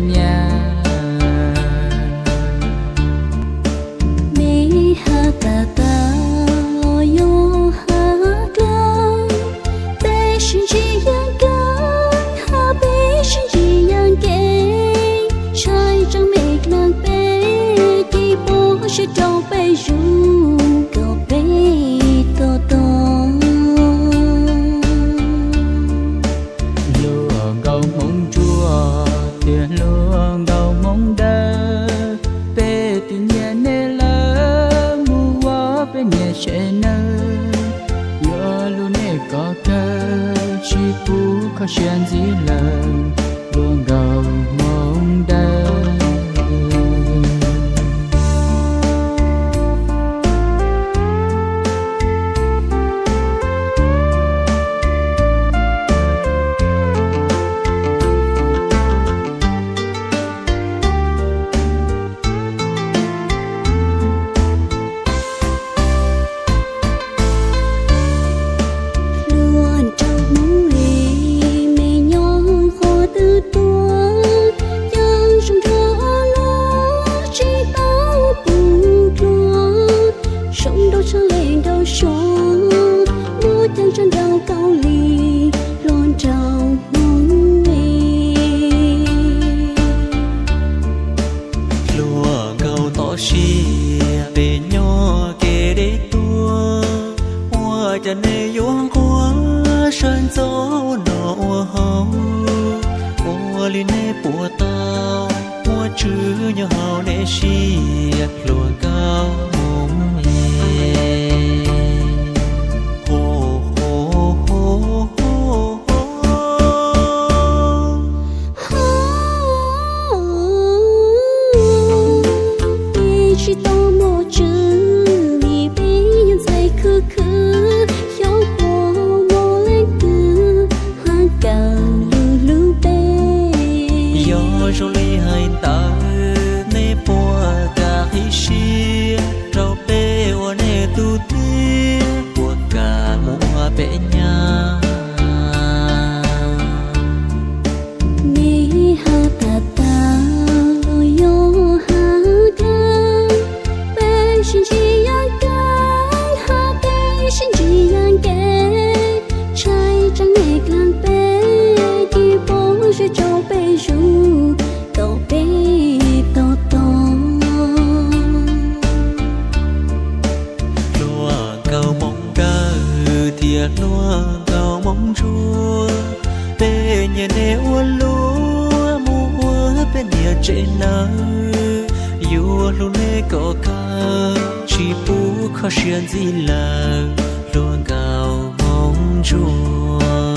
nyab. Neb has tas tas los yog has dlawb, peb sib ntsib yeej keej, hab peb sib ntsib yeej keej, ntshai tseem me dlaag peb, cia pub sib rau peb zug kom peb to taub. Hluas nkauj Hmoob Ntsuab thiab hluas nkauj Hmoob Dawb, peb twb nyiam nej lawm, mus ua peb niam tsev nawb. Yuav hlub nej kom kawg, tsis pub kho siab ntxiv lawm, hluas nkauj Hmoob Dawb. Hluas nraug Hmoob es, me nyob qhov twg tuaj, caag zoo nrog luag tsis tau pum dluag, zoo nraug tshaj le nraug suav, muaj ceem tshaj nraug Kaus Lim, hluas nraug Hmoob es. Hluas nkauj tod sia, peb nyob kev deb tuaj, ua cas nej yuav nquag sawv ntxov ua noj ua haus, ua li nej puas tau, muaj tswv nyob hauv nej siab, hluas nkauj Hmoob es. Peb tsis tau muaj tswv, vim peb yog ntxhais khwv khwv, xyov puas muaj leej twg has kawm lug hlub peb. Yog zoo li hais ntawd, nej puas kam qhib siab rau peb ua nej tug tij, puas kam mus ua peb nyab? Neb has tas tas los yog has dlawb, peb sib ntsib yeej keej, hab peb sib ntsib yeej keej, ntshai tseem me dlaag peb, cia pub sib rau peb zug kom peb to taub. Hluas nkauj Hmoob Dawb thiab hluas nkauj Hmoob Ntsuab, peb nyiam nej ua luag mus ua peb niam tsev nawb. Yuav hlub nej kom kawg, tsis pub kho siab ntxiv lawm, hluas nkauj Hmoob Ntsuab.